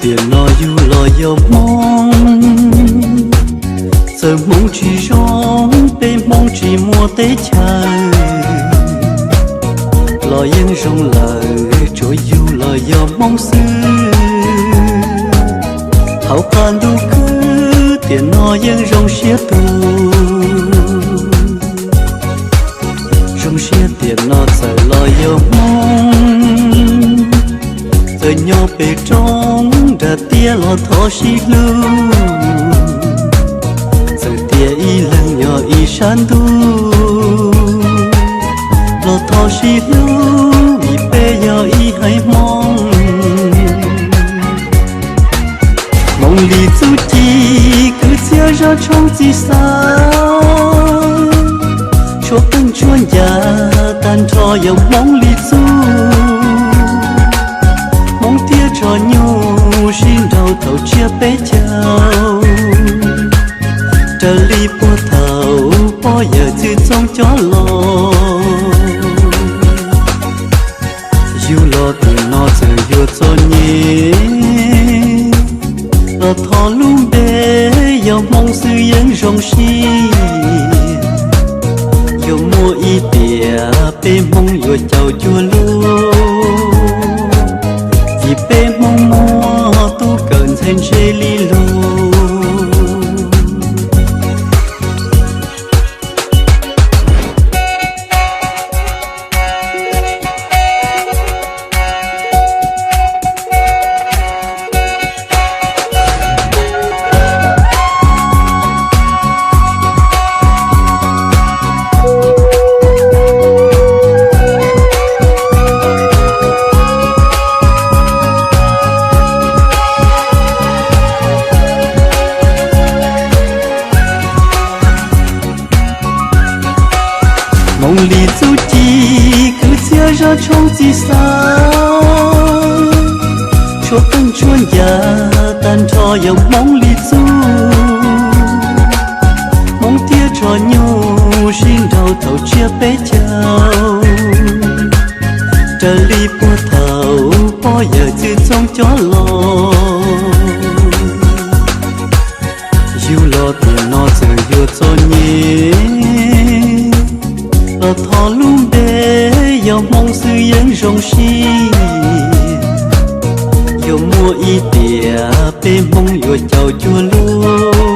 Tiam no yug los yog Hmoob, txawm Hmoob tsis zoo, peb Hmoob tsis muaj teb chaws, los yeej zoo lawm, tsuav yug los yog Hmoob xwb. Hauv qab ntuj khwb tiam no yeej zoo siab tug, zoo siab tiam no txawm los yog Hmoob, txawm nyob pem roob nram tiaj los thov sib hlub, txawm tias ib leeg yog ib sab ntuj, los thov sib hlub vim peb yog ib haiv Hmoob. Hmoov li txuj ci kwv txhiaj zaj tshoob txij xav, tshuaj qeej tshuaj ncas tag nrho yog Hmoov li txuj. Hmoov thiab tsho nyuj sib nraus thaum tsiab peb caug, raws li puag thaum pog yawm txwj txoob coj los. Yug los tiam no txawm yuav txom nyem, los thov lub npe yog Hmoob xwb yeej zoo siab. Yuav muaj ib tiam peb Hmoob yuav caum cuag luag, vim peb Hmoob muaj tub kawm ntxhais ntse li lug. Hmoov li txuj ci kwv txhiaj zaj tshoob txij xav, tshuaj qeej tshuaj ncas tag nrho yog Hmoov li txuj. Hmoov thiab tsho nyuj sib nraus thaum tsiab peb caug, raws li puag thaum pog yawm txwj txoob coj los. Yug los tiam no txawm yuav txom nyem, los thov lub npe yog Hmoob xwb yeej zoo siab. Yuav muaj ib tiam peb Hmoob yuav caum cuag luag,